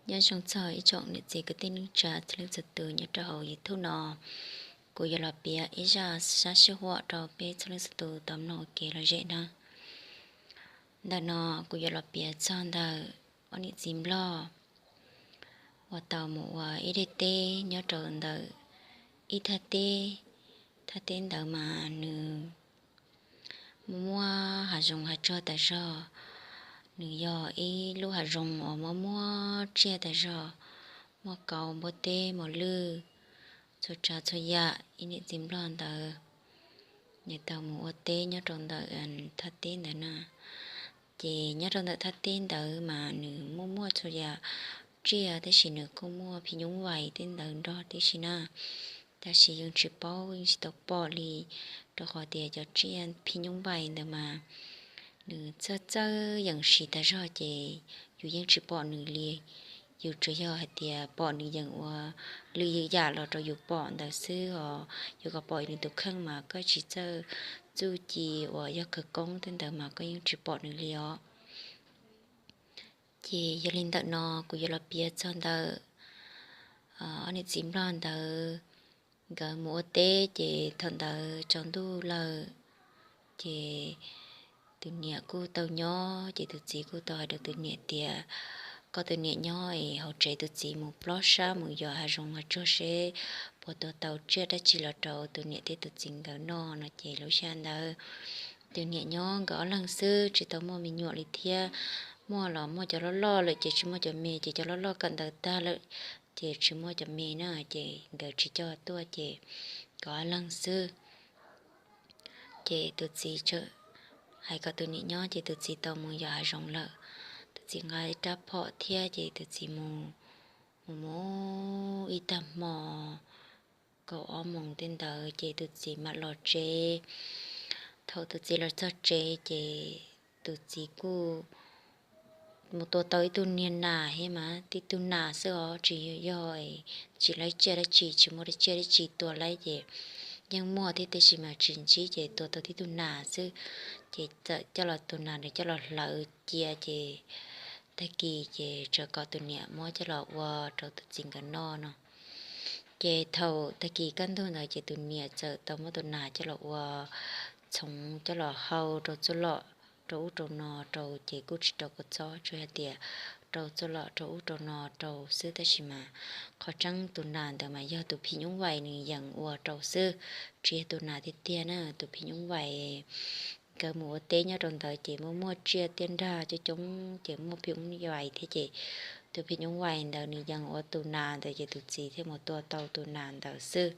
Nyob zoo txog ib tsoom niam txiv kwv tij neej tsa txhua leej txhua tus nyob rau hauv YouTube no, kuv yuav los piav ib zaj sab sij huam rau peb txhua leej txhua tus tau mloog ua kev lom zem nawb. Ntawm no kuv yuav los piav txog ntawm ob niam txiv Nplog uas tau mus ua ib daim teb nyob rau ntawm ib thaj teb. Thaj teb ntawd mas nws muaj muaj hav zoov hav tsuag tas zog. Nws yog ib lub hav zoov uas muaj muaj tsiaj tas zog, muaj kauv, npua teb, mos lwj, txhua tsav txhua yam. Ib niam txiv Nplog ntawd nws tau mus ua teb nyob rau ntawm thaj teb ntawd na. Ces nyob rau ntawm thaj teb ntawd mas nws muaj muaj txhua yam tsiaj, tab sis nws kuj muaj phim nyuj vais tej ntawd nrog tib si na. Tab sis yeej tsis paub, yeej tsis tau pom li, rau qhov tias cov tsiaj phim nyuj vais ntawd mas nws txawj txawj yeem siv tas zog ces yus yeej tsis pom nws li. Yus tsuas yog hais tias pom nws yeem ua lwm yam los rau yus pom ntawd xwb os. Yus kom pom nws tus kheej mas koj tsis txawj, txuj ci uas yog khawv koob tej ntawd mas koj yeej tsis pom nws li os. Ces yog li ntawm no kuv yuav los piav txog ntawm ob niam txiv Nplog ntawd, nkawd mus ua teb ces thaum ntawd tsaus ntuj lawm, ces tus niam kuj tau nyob, ces tus txiv kuj tau hais rau tus niam tias, koj tus niam nyob es hauv tsev tus txiv mus plob sab mus yos hav zoov hav tsuag seb puas tua tau tsiaj dab tsi los rau tus niam thiab tus txiv nkawd noj no. Ces lub sij hawm ntawd tus niam nyob nkawd ob leeg xwb, tsis tau muaj me nyuam li thiab. Muaj los muaj cov loj loj lawm ces tsis muaj cov me, ces cov loj loj kawm ntawv tag lawm ces tsis muaj cov me na, ces nkawd tsis coj tuaj ces nkawd ob leeg xwb. Ces tus txiv hais kom tus niam nyob ces tus txiv tau mus yos hav zoov lawm. Tus txiv nqa rab phom thiab ces tus txiv mus, mus mus ib tag hmo kaum ob moos tej ntawd ces tus txiv mam los tsev. Thaum tus txiv los txog tsev ces tus txiv kuj mus tua tau ib tug niag nas thiab mas, tib tug nas xwb os, tsis yog, tsis laib tsiaj dab tsi, tsis muaj tsiaj dab tsi tua laib ces yeej muaj thiab, tab sis mas tsis ntsib ces tua tau tib tug nas xwb. Ces txawm coj los, tus nas ntawd coj los hlawv cia ces tag kis ces txawm kom tus niam muab coj los ua rau tus txiv nkawd noj no. Ces thaum tag kis kaj ntug ntawd ces tus niam txawm tau muab tus nas coj los ua txhoov coj los hau rau txuj lom rau ub rau no rau, ces kuj tsis rau kua txob, tsuas hais tias rau txuj lom rau ub rau no rau xwb, tab sis mas qhov tseeb tus nas ntawd mas yog tus phim nyuj vais nws yeem ua rau xwb, tsis yog tus nas tiag tiag na. Tus phim nyuj vais, nkawd mus ua teb nyob rau ntawd ces muaj muaj tsiaj tiaj nrag coob coob ces muaj phim nyuj vais thiab ces tus phim nyuj vais ntawd nws yeem ua tus nas ntawd ces tus txiv thiaj mus tua tau tus nas ntawd xwb.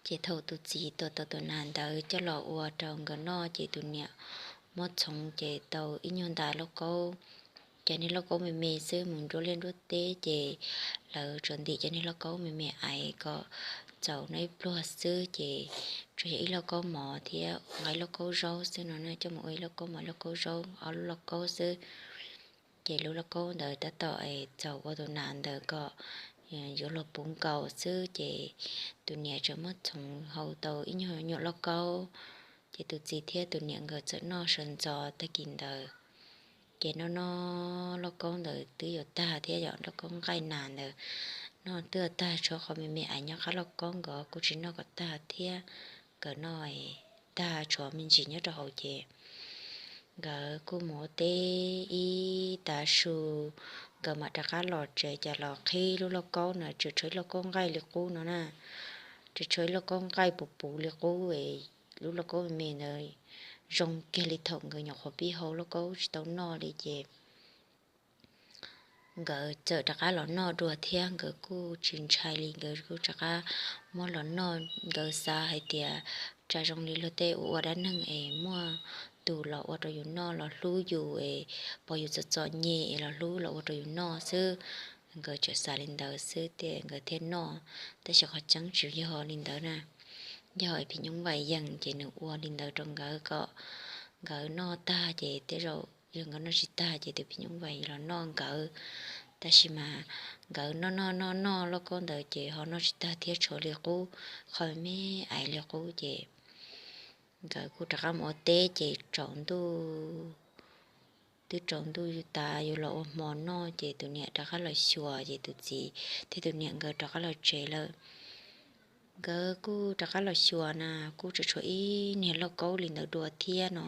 Ces thaum tus txiv tua tau tus nas ntawd coj los ua rau nkawd noj ces tus niam muab txhoov ces tau ib nyuag ntas lauj kaub, cov niag lauj kaub me me xwb, mus nruab liaj nruab teb ces lawv tsuas ntim cov niag lauj kaub me me ais kom txaus noj ib pluag xwb, ces tsuas yog ib lauj kaub mov thiab nqa ib lauj kaub zaub xwb no na, coj mus ua ib lauj kaub mov lauj kaub zaub, ob lub lauj kaub xwb. Ces lub lauj kaub ntawd tab tom txaus ua tus nas ntawd kom yuav luag puv nkaus xwb, ces tus niam tsuas muab txhoov hau tau ib nyuag nyuam lauj kaub. Ces tus txiv thiab tus niam nkawd txawm noj sawv ntxov tag kis ntawd. Ces noj noj lauj kaub ntawd twb yuav tag thiab, yog lauj kaub nqaij nas ntawd noj twb yuav tag, tshuav qhov me me ais nyob qab lauj kaub nkawd kuj tsis noj kom tag thiab, nkawd noj tag tshuav me ntsis nyob rau hauv ces nkawd kuj mus ua teb ib tav su, nkawd mam rov qab los tsev, cas los qhib lub lauj kaub na tseem tshuav ib lauj kaub nqaij li qub no na, tseem tshuav ib lauj kaub nqaij puv puv li qub, lub lauj kaub me me ntawd zoo kiag li thaum nkawd nyuam qhuav pib hau lauj kaub tsis tau noj li ces nkawd txawm rov qab los noj dua thiab, nkawd kuj tsis ntshai li, nkawd kuj rov qab muab los noj. Nkawd xav hais tias tsam zoo li luag tej ua ua dab neeg es muaj tus los ua rau yus noj, los hlub yus es pom yus txom txom nyem es los hlub los ua rau yus noj xwb. Nkawd tsuas xav li ntawd xwb ces nkawd thiaj noj, tab sis qhov tseeb tsis yog li ntawd na. Yog phim nyuj vais yees ces nws ua li ntawd rau nkawd kom nkawd noj tag ces tej zaum yog nkawd noj tsis tag ces tus phim nyuj vais los noj nkawd. Tab sis mas nkawd noj noj noj noj lauj kaub ntawd ces ho noj tsis tag thiab, tshuav li qub, qhov me me ais li qub ces nkawd kuj rov qab mus ua teb ces tsaus ntuj twb tsaus ntuj yuav tas yuav los ua hmo noj ces tus niam rov qab los xyuas ces tus txiv thiab tus niam nkawd rov qab los tsev lawm. Nkawd kuj rov qab los xyuas na, kuj tseem tshuav ib niag lauj kaub li ntawd dua thiab no.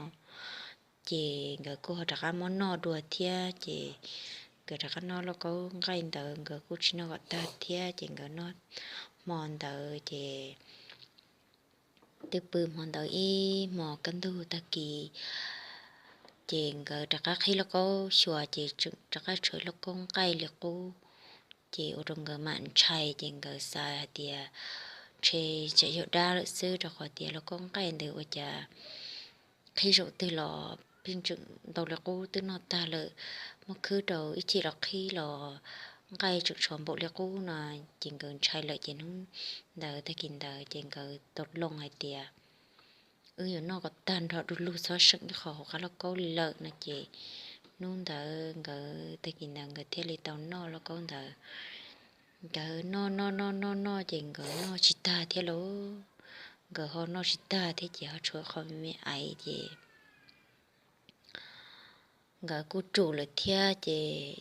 Ces nkawd kuj ho rov qab muab noj dua thiab ces nkawd rov qab noj lauj kaub nqaij ntawd, nkawd kuj tsis noj kom tag thiab ces nkawd noj hmo ntawd ces twb pw hmo ntawd ib hmo kaj ntug tag kis ces nkawd rov qab qhib lauj kaub xyuas ces rov qab tshuav lauj kaub nqaij li qub. Ces ua rau nkawd mam ntshai ces nkawd xav hais tias ntshe tsam yog dab lawm xwb rau qhov tias lauj kaub nqaij ntawd ua cas qhib zaum twg los pheej tseem ntau li qub twb noj tag lawm, muab khwb rau ib chim los qhib los nqaij tseem tshuav npaum li qub no. Ces nkawd ntshai lawm ces hnub ntawd tag kis ntawd ces nkawd tau loo hais tias wb yuav noj kom tag nrho du lug txhob seem ib qho hauv qab lauj kaub li lawm no ces hnub ntawd nkawd tag kis ntawd nkawd thiaj li tau noj lauj kaub ntawd. Nkawd noj noj noj noj noj ces nkawd noj tsis tag thiab lauj, nkawd ho noj tsis tag thiab ces ho tshuav qhov me me aiv ces nkawd kuj ruam lawm thiab ces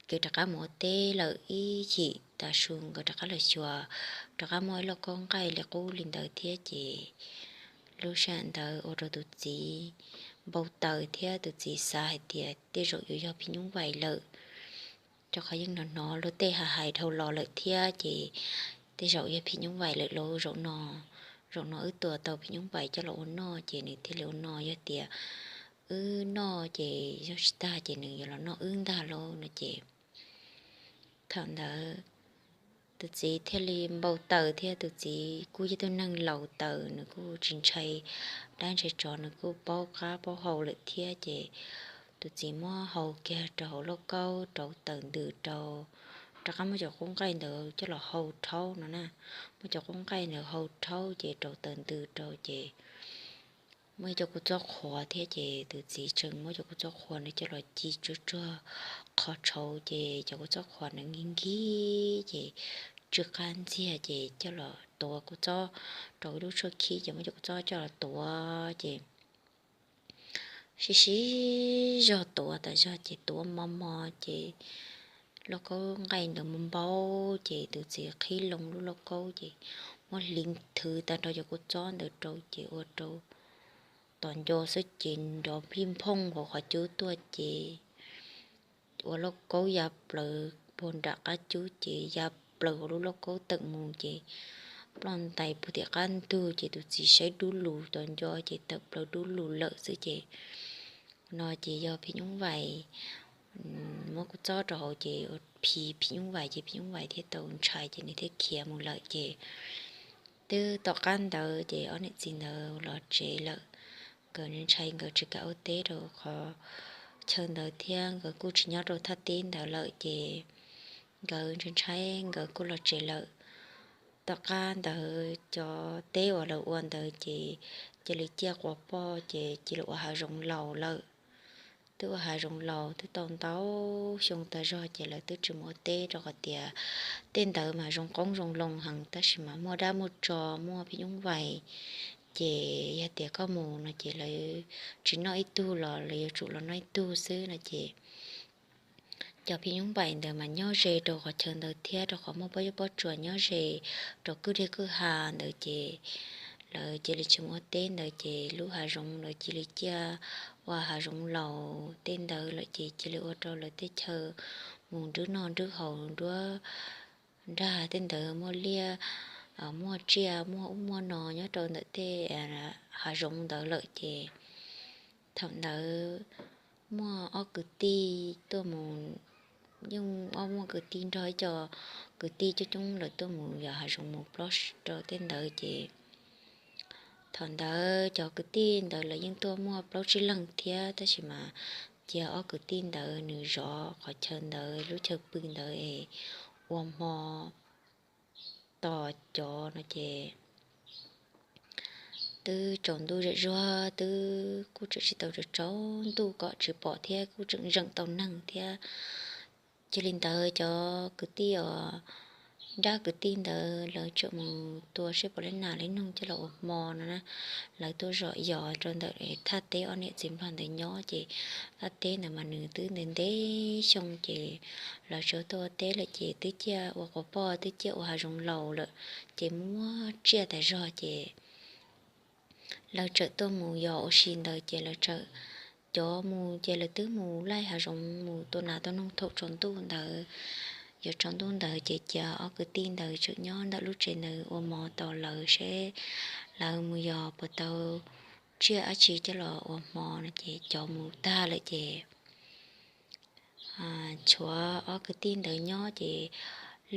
nkawd rov qab mus ua teb lawm ib chim tav su nkawd rov qab los xyuas rov qab muaj ib lauj kaub nqaij li qub li ntawd thiab ces lub sij hawm ntawd ua rau tus txiv npau taws thiab tus txiv xav hais tias tej zaum yuav yog phim nyuj vais lawm. Rau qhov yeej hnov hnov luag tej hais hais dhau los lawm thiab ces tej zaum yog phim nyuj vais lawm lauj, zaum no, zaum no wb tua tau phim nyuj vais coj los ua noj ces nws thiaj li ua no, yog tias wb noj ces yog tsis tag ces nws yuav los noj wb ntag lauj no ces thaum ntawd tus txiv thiaj li npau taws thiab tus txiv kuj yog tus neeg laus taws, nws kuj tsis ntshai dab ntshai tsov, nws kuj paub qab paub hau lawm thiab ces tus txiv muab hau kiag rau hauv lauj kaub rau tawm ntws rau, rov qab muab cov qub nqaij ntawd coj los hau rhaub no na, muab cov qub nqaij ntawd hau rhaub ces rau tawm ntws rau ces muaj ib cov kua txob qhuav thiab ces tus txiv tseem muab cov kua txob qhuav ntawd coj los ci tsuag tsuag qhov tshauv ces cov kua txob qhuav ntawd nkig nkig ces tsw qab ntxiag ces coj los tuav kua txob rau ib lub tshuaj khib ces muab cov kua txob coj los tuav ces sib sib zog tuav tas zog ces tuav mos mos ces lauj kaub nqaij ntawd mus npau ces tus txiv qhib loo lub lauj kaub ces muab hliv thwv tag nrho cov kua txob ntawd rau ces ua rau tom nco xwb ces nrov nplij nphooj hauv qhov cub tuaj ces ua lauj kaub ya plaws puag nram qab cub ces ya plaws hauv lub lauj kaub tawm mus ces ploj ntais puag tim qab ntug ces tus txiv saib dub lug tom nco ces tawm plaws dub lug lawm xwb ces no ces yog phim nyuj vais muab kua txob rau hauv ces ua phi phim nyuj vais ces phim nyuj vais thiaj tau ntshai ces nws thiaj khiav mus lawm ces twb tom qab ntawd ces ob niam txiv ntawd los tsev lawm. Nkawd ntshai nkawd tsis kam ua teb rau qhov chaw ntawd thiab nkawd kuj tsis nyob rau thaj teb ntawd lawm ces nkawd ntshai ntshai nkawd kuj los tsev lawm. Tom qab ntawd cov teb uas lawv ua ntawd ces cia li ciaj quas poj ces cia li ua hav zoov laus lawm. Twb ua hav zoov laus twb tau ntau xyoo tas zog ces lawv twb tsis mus ua teb rau qhov tias tej ntawd mas zoo qoob zoo loo heev tab sis mas muaj dab muaj tsov muaj phim nyuj vais ces yog tias koj mus no ces lawv tsis noj ib tug los lawv yuav tsum los noj ib tug xwb no ces cov phim nyuj vais ntawd mas nyob ze rau qhov chaw ntawd thiab rau qhov muaj pob zeb pob tsuas nyob ze rau kwj deg kwj ha ntawd ces lawv cia li tsis mus ua teb ntawd ces lub hav zoov lawv cia li ciaj ua hav zoov laus tej ntawd lawm ces cia li ua rau lawv tej chaw mus nrwb noj nrwb haus nruab nrag tej ntawd muaj liaj muaj tsiaj muaj ub muaj no nyob rau ntawm tej hav zoov ntawd lawm ces thaum ntawd muaj ob kwv tij tuaj mus, yeej ob muaj kwv tij nrog ib co kwv tij coob coob lawv tuaj mus yos hav zoov mus plob rau tej ntawd ces thaum ntawd cov kwv tij ntawd lawv yeej tuaj muaj plaub tsib leeg thiab tab sis mas cia ob kwv tij ntawd nws zov qhov chaw ntawd lub chaw pw ntawd es ua hmo tos cov no ces twb tsaus ntuj zem zuag twb kuj tseem tsis tau tsaus ntuj kom tsis pom thiab kuj tseem zeem tau neeg thiab. Cia li ntawd cov kwv tij os dab kwv tij ntawd lawv tseem mus tua seb puas laib nas laib noog coj los ua hmo no na. Lawv tuaj zom yos rau ntawm thaj teb ob niam txiv nplog ntawd nyob ces thaj teb ntawd mas nws twb ntev ntev xyoo ces lawv tsis tuaj ua teb lawm ces twb ciaj ua quas poj twb ciaj ua hav zoov laus lawm ces muaj tsiaj tas zog ces lawv txawm tuaj mus yos ua si ntawd ces lawv txawm cov mus ces lawv twb mus laij hav zoov mus tua nas tua noog thaum tsaus ntuj ntawd. Yog tsaus ntuj ntawd ces cia ob kwv tij ntawd tseem nyob ntawm lub tsev ntawd ua hmo tos lawv seb lawv mus yos puas tau tsiaj dab tsi coj los ua hmo no ces cov mus tag lawm ces tshuav ob kwv tij ntawd nyob ces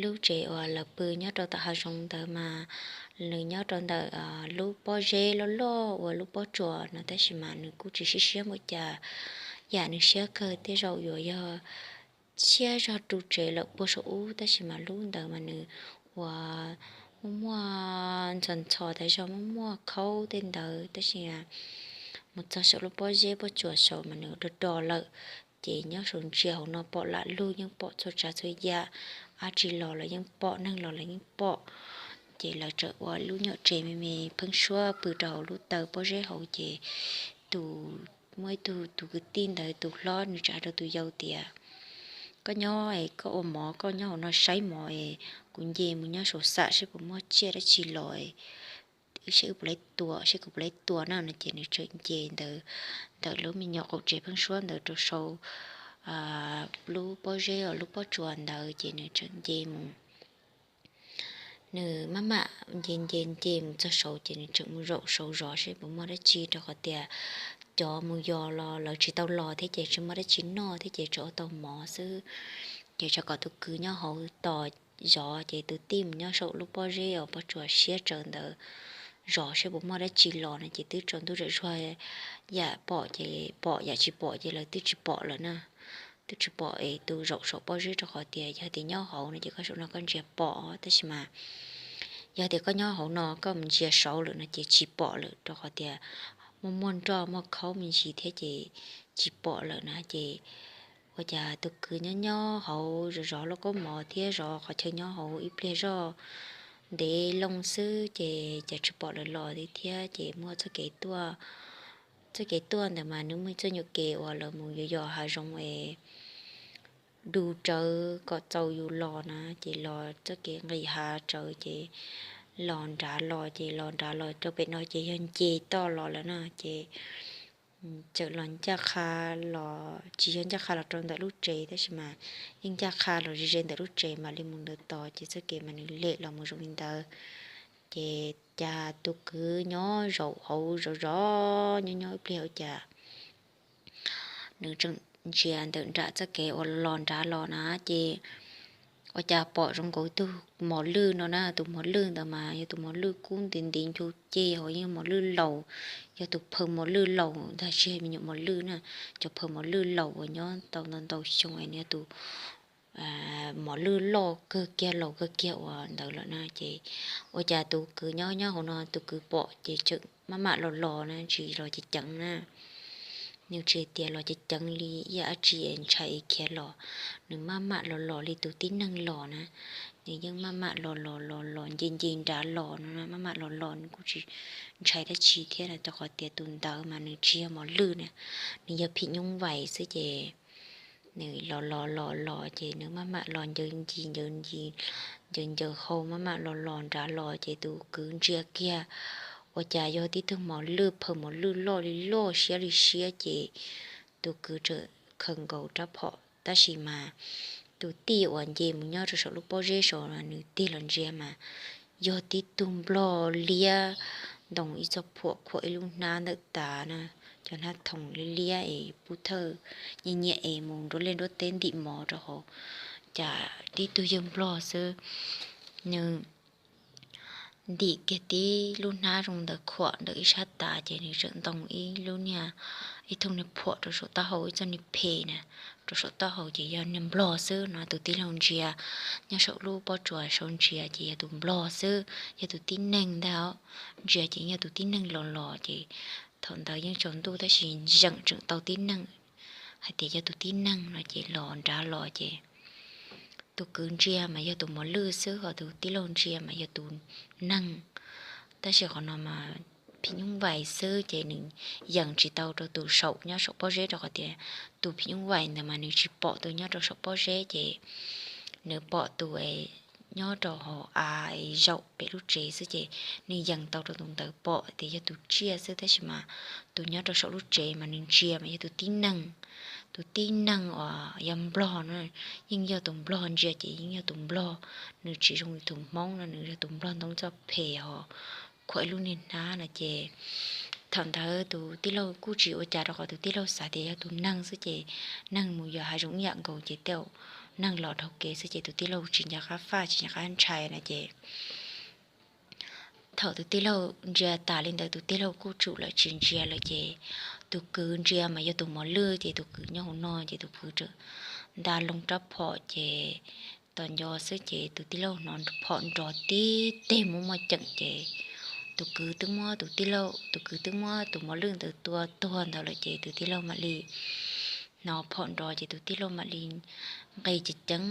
lub tsev uas lawv pw nyob rau tom hav zoov ntawd mas nws nyob rau ntawm lub pob zeb loj loj uas lub pob tsuas no tab sis mas nws kuj tsis siab siab npaum cas, yam nws siab kawg tej zaum yuav yog tshiab zog ru tsev lawm puag saum ub tab sis mas lub ntawd mas nws ua muaj muaj ntxhov ntxhov tas zog muaj muaj khaub tej ntawd tab sis mus txog saum lub pob zeb pob tsuas saud mas nws do do lawm ces nyob saud ntsia hauv no pom lam lug yeej pom txhua tsav txhua yam, dab tsi los los yeej pom neeg los los yeej pom. Ces lawv txawm ua lub nyuam tsev me me pheeb suab pw rau hauv lub taw pob zeb hauv ces tus muaj ib tug tus kwv tij ntawd tus hlob nws txawm hais rau tus yau tias koj nyob es koj ua mov koj nyob hauv no saib mov es kuv nce mus nyob saum xam seb puas muaj tsiaj dab tsi los es wb saib wb puas laib tua seb kuv puas laib tua na no ces nws txawm nce ntawd ntawm lub me nyuam qaum tsev pheeb suab ntawd rau saud lub pob zeb uas lub pob tsuas ntawd ces nws txawm nce mus nws maj mam nce nce nce mus txog saud ces nws tseem mus zaum saud zov seb puas muaj dab tsi rau qhov tias cov mus yos los lawv tsis tau los thiab ces tsis muaj dab tsi noj thiab ces tsuas ua tau mov xwb. Ces tsuas kom tus kwv nyob hauv tos zov ces tus tij mus nyob saum lub pob zeb uas pob tsuas siab tsaws ntawd zov seb puas muaj dab tsi los no ces twb tsaus ntuj zam zuag, yam pom ces pom yam tsis pom ces lawv twb tsis pom lawm na. Twb tsis pom es tus zaum saum pob zeb rau qhov tias yog tias nyob hauv no ces koj saum no koj ntsia pom tab sis mas yog tias koj nyob hauv no koj mus ntsia saud lawm no ces tsis pom lawm rau qhov tias muaj muaj nroj muaj khaub me ntsis thiab ces tsis pom lawm na ces ua cas tus kwv nyob nyob hauv zov zov lauj kaub mov thiab zov qhov chaw nyob hauv ib pliag zoj ntev loo xwb ces cas tsis pom lawv los li thiab ces muaj txoj kev tuaj txoj kev tuaj ntawd mas nws muaj ib txoj nyuam kev uas lawv mus yos yos hav zoov es du tsawv kom txaus yus los na ces los txoj kev nqis hav tsawv ces los nrad los ces los nrad los rau pem no ces yog nce toj los lawm na ces txawm los ncaj qha los tsis yog ncaj qha los rau ntawm lub tsev tab sis mas yeej ncaj qha los ze ze ntawm lub tsev mam li mus ntawd tos ces txoj kev mas nws lem los mus zoo li ntawd ces cas tus kwv nyob zaum hauv zov zov nyob nyob ib pliag ua cas nws tseem ntsia ntawm nram txoj kev uas los nrad los na ces ua cas pom zoo nkaus tug mos lwj no na tus mos lwj ntawd mas yog tus mos lwj kub nti nti ncu ceg hos yeej mos lwj laus yog tus phaw mos lwj laus ntag tsis yog me nyuam mos lwj na cov phaw mos lwj laus uas nyob tau ntau ntau xyoo es nws yog tus mos lwj loj kawg kiag laus kawg kiag uas ntawd lawm na ces ua cas tus kwv nyob nyob hauv no tus kwv pom ces tseem maj mam los los na tsis los ceev ceev na nws tsis tias los ceev ceev li ib yam dab tsi ntshai khiav los nws maj mam los los li tus tib neeg los na nws yeej maj mam los los los los nce nce nrad los no maj mam los los nws kuj tsis ntshai dab tsi thiab rau qhov tias tus ntawd mas nws tsis yog mos lwj na nws yog phim nyuj vais xwb ces nws los los los los ces nws maj mam los ncaws ncig ncaws ncig ncaws ncaws hau maj mam los los nrad los ces tus kwv ntsia kiag ua cas yog tib tug mos lwj phaw mos lwj loj li loj siab li siab ces tus kwv txawm khaws nkaus rab phom tab sis mas tus tij uas nce mus nyob rau saum lub pob zeb saud nws tig los ntsia mas yog tib tug nplog liab ntoo ib txoj phuam khuam ib lub hnab ntawm tav na cov hnab thoom liab liab es pub thawj nyiam nyiam es mus nruab liaj nruab teb ntim mov rau hauv cas tib tug yawg nplog xwb nws ntim kiag tib lub hnab zoo ntawd khuam ntawm ib sab tav ces nws txawm ntoo ib lub niag ib thooj niag phuam rau saum taub hau ib txoj niag phem na rau saum taub hau ces yog niag nplog xwb no tus tij laug ntsia nyob saum lub pob tsuas saud ntsia ces yog tus nplog xwb yog tus tib neeg ntag ntsia ces yog tus tib neeg los los ces thaum ntawd yeej tsaus ntuj tab sis zeem tseem tau tib neeg hais tias yog tus tib neeg no ces los nrad los ces tus kwv ntsia mas yog tus mos lwj xwb, ho tus tij laug ntsia mas yog tus neeg. Tab sis qhov no mas phim nyuj vais xwb ces nws yees tsis tau rau tus saum nyob saum pob zeb, rau qhov tias tus phim nyuj vais ntawd mas nws tsis pom tus nyob rau saum pob zeb, ces nws pom tus nyob rau hauv av zaum pem lub tsev xwb, ces nws yees tau rau tus ntawd pom tias yog tus tsiaj xwb, tab sis mas tus nyob rau saum lub tsev mas nws ntsia mas yog tus tib neeg. Tus tib neeg uas yog nplog no, yeej yog tus nplog ntsia ces yeej yog tus nplog, nws tsis zoo li tus hmoob no, nws yog tus nplog ntoo txoj phem ho khuam ib lub niag hnab no ces thaum ntawd tus tij laug kuj tsis ua cas, rau qhov tus tij laug xav tias yog tus neeg xwb ces neeg mus yos hav zoov ib yam nkaus ces tej zaum neeg los dhau kev xwb, ces tus tij laug tsis nco qab faj tsis nco qab ntshai no ces thaum tus tij laug ntsia tas li ntawd tus tij laug kuj tsum lawm tsis ntsia lawm ces tus kwv ntsia mas yog tus mos lwj, ces tus kwv nyob hauv no ces tus kwv txawm nta loo rab phom ces tos nco xwb ces tus tij laug hnov phom nrov tib teg muaj muaj ceem ces tus kwv twb muab tus tij laug, tus kwv twb muab tus mos lwj ntawd tua tuag ntawd lawm ces tus tij laug mam li hnov phom nrov ces tus tij laug mam li nqis ceev ceev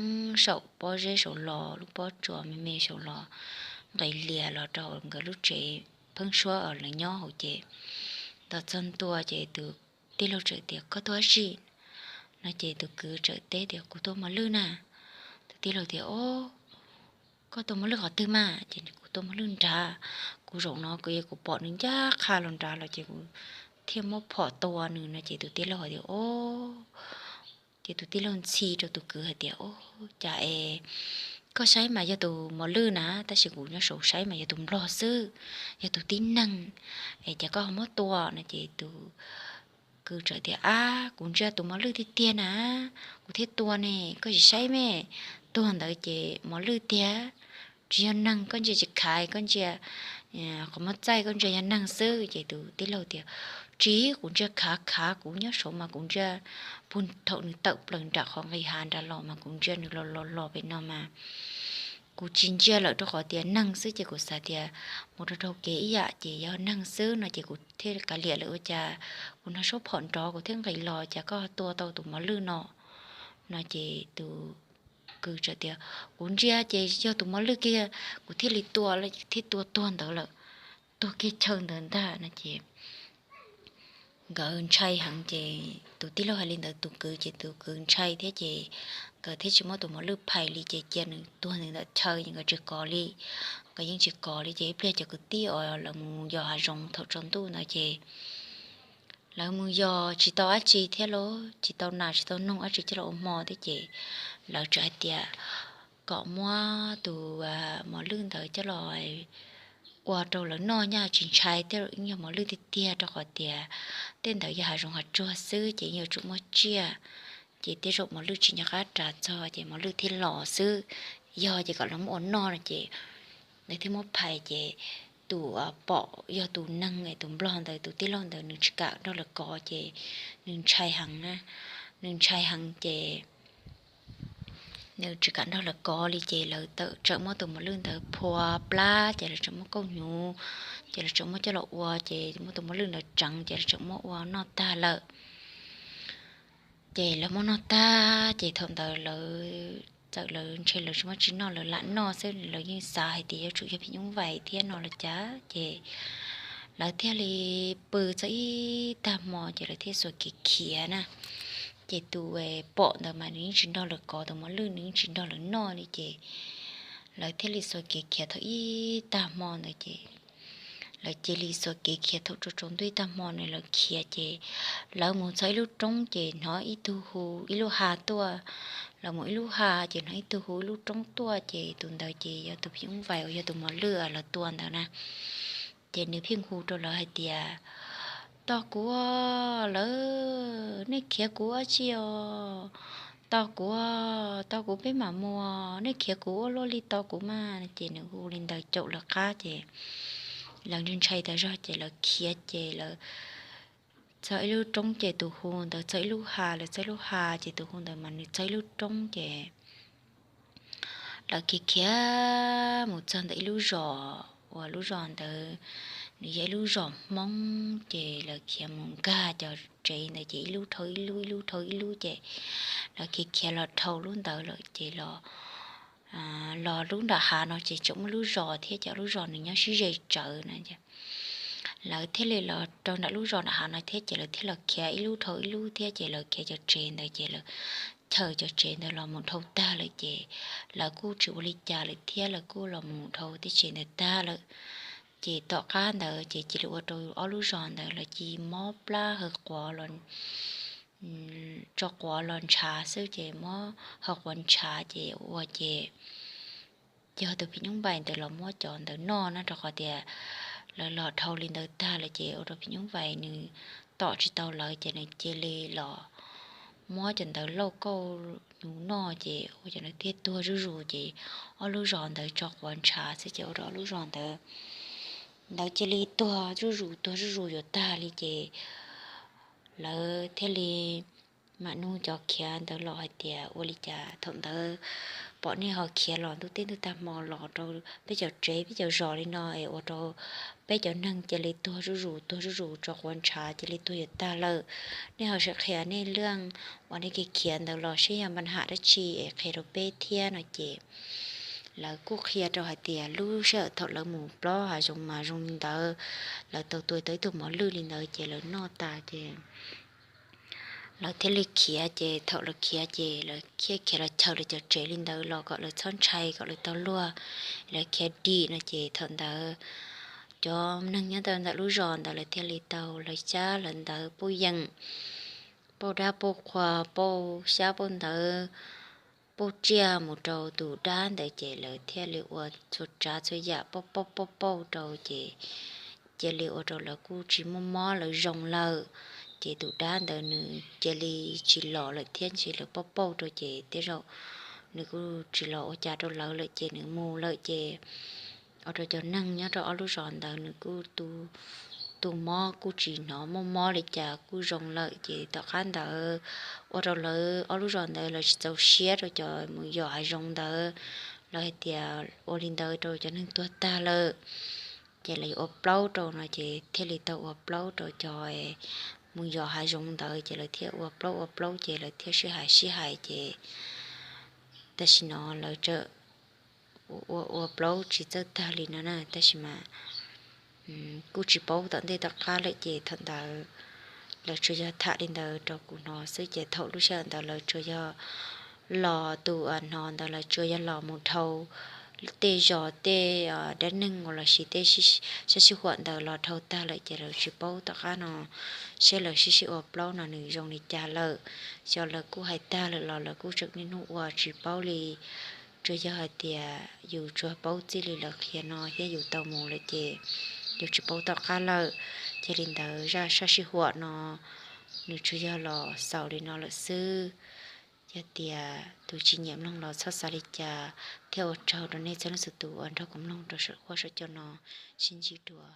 saum pob zeb saud los, lub pob tsuas me me saud los, nqis lias los rau nkawd lub tsev pheeb suab uas lawv nyob hauv ces nto txog ntua ces tus tij laug txawm tias, Koj tuaj dab tsi? No ces tus kwv txawm teb tias, Kuv tua mos lwj na. Tus tij laug tias, Ob, koj tua mos lwj qhov twg mas? Ces, Kuv tua mos lwj nrad, kuv zaum no kuv pom nws ncaj qha los nrad los ces kuv thiaj muab phom tua nws no ces tus tij laug hais tias, Ob. Ces tus tij laug ntxhi rau tus kwv hais tias, Ob, cas es koj saib mas yog tus mos lwj na, tab sis kuv nyob saud saib mas yog tus nplog xwb, yog tus tib neeg, es cas koj ho muab tua? No ces tus kwv txawm tias, Ab, kuv ntsia tus mos lwj tiag tiag na, kuv thiaj tua ne, koj tsis saib me, tuag ntawd ces mos lwj tiag, tsis yog neeg, koj ntsia tsis khav, koj ntsia qhov muag txaij koj ntsia yog neeg xwb. Ces tus tij laug tias, Tsis, kuv ntsia khav khav, kuv nyob saud mas kuv ntsia puag thaum nws tawm plaws nram qhov nqis hav nrad los mas kuv ntsia nws los los los pem no mas kuv tsis ntsia lawm rau qhov tias neeg xwb ces kuv xav tias mus rau rau kev ib yam ces yog neeg xwb no ces kuv thiaj kav liam lawm ua cas kuv hnov suab phom nrov kuv thiaj nqis los cas koj tua tau tus mos lwj no. No ces tus kwv txawm tias, Kuv ntsia ces yog tus mos lwj kiag, kuv thiaj li tua, thiaj tua tuag ntawd lawm, tuag kiag chaw ntawd ntag no ces nkawd ntshai heev ces tus tij laug hais li ntawd tus kwv ces tus kwv ntshai thiab ces nkawd thiaj tsis muab tus mos lwj phais li ces cia nws tuag ntawm chaw ces nkawd tsis kov li. Nkawd yeej tsis kov li ces ib pliag cov kwv tij uas lawv mus yos hav zoov thaum tsaus ntuj ntawd ces lawv mus yos tsis tau dab tsi thiab los tsis tau nas tsis tau noog dab tsi coj los ua hmo thiab ces lawv txawm hais tias kom muab tus mos lwj ntawd coj los ua rau lawv noj nyaj tsis ntshai, tej zaum yog mos lwj tiag tiag rau qhov tias tej ntawd yog hav zoov hav tsuag xwb ces yuav tsum muaj tsiaj, ces tej zaum mos lwj tsis nco qab ras txog ces mos lwj thiaj los xwb. Yog ces kom lawv muab ua noj no ces lawv thiaj muab phais ces tus pom yog tus neeg es tus nplog ntawd tus tij laug ntawd nws tsis kam nrog lawv kov ces nws ntshai heev na, nws ntshai heev ces nws tsis kam nrog lawv kov li ces lawv txawm muab tus mos lwj ntawd phua plab ces lawv txawm muab kauj hnyuv ces lawv txawm muab coj los ua ces muab tus mos lwj ntawd tseev ces lawv txawm muab ua noj tag lawm. Ces lawv muab noj tag ces thaum ntawd lawv txawm lawv ntshe lawv tsis muaj tsis noj lawv lam noj xwb lawv yeej xav hais tias yuav tsum yog phim nyuj vais thiab no los cas ces lawv thiaj li pw txog ib tag hmo ces lawv thiaj xuas kev khiav na. Ces tus pom ntawd mas nws yeej tsis nrog lawv kov, tus mos lwj nws yeej tsis nrog lawv noj li ces lawv thiaj li xuas kev khiav thaum ib tag hmo ntawd ces lawv cia li xuas kev khiav thaum tsaus tsaus ntuj ib tag hmo no lawv khiav ces lawv mus txog ib lub roob ces hnov ib tug hu ib lub ha tuaj. Lawv mus ib lub ha ces hnov ib tug hu ib lub roob tuaj ces tus ntawd ces yog tus phim nyuj vais uas yog tus mos lwj lawv tua ntawd na. Ces nws pheej hu rau lawv hais tias, Tos kuv, lawv, nej khiav kuv dab tsi os? Tos kuv, tos kuv peb mam mus, nej khiav kuv ua luaj li tos kuv mas. Ces nws hu li ntawd caum lawv qab ces lawv ntshai tas zog ces lawv khiav ces lawv txog ib lub roob ces tus hu ntawd txog ib lub ha, lawv txog ib lub ha ces tus hu ntawd mas nws txog ib lub roob ces lawv khiav khiav mus txog ntawm ib lub zos uas lub zos ntawd nws yog ib lub zos Hmoob ces lawv khiav mus nkag cov tsev ntawd ces ib lub dhau ib lub ib lub dhau ib lub ces lawv khiav khiav los dhau lub ntawd lawm ces los los lub nram hav no ces tseem muaj lub zos thiab ces lub zos nws nyob sib ze tsawv no. Lawv thiaj li los rau nram lub zos nram hav no thiab ces lawv thiaj los khiav ib lub dhau ib lub thiab ces lawv khiav cov tsev ntawd ces lawv chaws cov tsev ntawd los mus dhau tag lawm ces lawv kuj tsis ua li cas lawm thiab lawv kuj los mus dhau tej tsev ntawd tag lawm. Ces tom qab ntawd ces cia li ua rau ob lub zos ntawd lawv cia li mob plab haw quav los tso quav los ntshav xwb ces mob haw quav ntshav ces ua ces yog tus phim nyuj vais ntawd los muab cov ntawd noj na rau qhov tias lawv los dhau li ntawd tag lawm ces ua rau phim nyuj vais nws tom tsis tau lawv ces nws cia li los muab cov ntawd lauj kauj nws noj ces ua cov ntawd thiaj tuag zuj zus ces ob lub zos ntawd tso quav ntshav xwb ces ua rau ob lub zos ntawd ntawd cia li tuag zuj zus tuag zuj zus yuav tag li ces lawv thiaj li mam nug cov khiav ntawd los hais tias ua li cas thaum ntawd pom nej ho khiav los ntuj teb ntuj tag hmo los rau peb cov tsev peb cov zos li no es ua rau peb cov neeg cia li tuag zuj zus tuag zuj zus tso quav ntshav cia li tuag yuav tag lawm. Nej ho sim qhia nej leej uas nej khiav ntawd los seb yog npa ham dab tsi es qhia rau peb thiab no ces lawv kuj qhia rau hais tias lub sij hawm thaum lawv mus plob hav zoov mas zoo li ntawd, lawv tau tua tau ib tug mov lwj li ntawd ces lawv noj tas ces lawv thiaj li khiav ces thaum lawv khiav ces lawv khiav khiav los chaws lawv cov tsev li ntawd los kom lawv txhob ntshai kom lawv tau luag, lawv khiav dim no ces thaum ntawd cov neeg nyob ntawm lub zos ntawd lawv thiaj li tau lawv xyab lawv ntawv pauj yeem, pauj dab pauj qhua, pauj xyab pauj ntawv, pauj tsiaj mus rau tus dab ntawd ces lawv thiaj li ua txhua tsav txhua yam pauj pauj pauj pauj rau ces cia li ua rau lawv kuj tsis muaj mob lawv zoo lawm. Ces tus dab ntawd nws cia li tsis los lawm thiab ntshai lawv pauj pauj rau ces tej zaum nws kuj tsis los ua cas rau lawv lawm ces nws mus lawm ces ua rau cov neeg nyob rau ob lub zos ntawd nws kuj tu mob kuj tsis hnov muaj mob li cas kuj zoo lawm ces tom qab ntawd ua rau lawv ob lub zos ntawd lawv tsis txaus siab rau cov mus yos hav zoov ntawd, lawv hais tias ua li ntawd rau cov neeg tuag tag lawm ces lawv yuav ua plaub rau no ces thiaj li tau ua plaub rau cov mus yos hav zoov ntawd ces lawv thiaj ua plaub ua plaub ces lawv thiaj sib hais sib hais ces tam sim no lawv tseem ua ua plaub tsis txawj tag li no na tab sis mas kuj tsis paub tom ntej tom qab lawm ces thaum ntawd lawv tsuas yog tham li ntawd rau kuv hnov xwb ces thaum lub sij hawm ntawd lawv tsuas yog los tus hnov ntawd lawv tsuas yog los mus dhau tej zos tej dab neeg uas los sis tej sab sij huam ntawd los dhau tag lawm ces lawv tsis paub tom qab no seb lawv sib sib ua plaub no nws zoo li cas lawm. Xyov lawv kuj hais tag lawm los lawv kuj tseem niaj hnub ua tsis paub li. Tsuas yog hais tias yus tsuas paub txij li lawv qhia no thiab yus tau mus lawm ces yus tsis paub tom qab lawm. Ces li ntawd zaj sab sij huam no nws tsuas yog los xaus li no lawm xwb. Yog tias tus tsis nyiam mloog los txhob xav li cas thiab ua tsaug rau nej txhua leej txhua tus uas nrog kuv mloog rau saum huab saum cua no. Sib ntsib dua.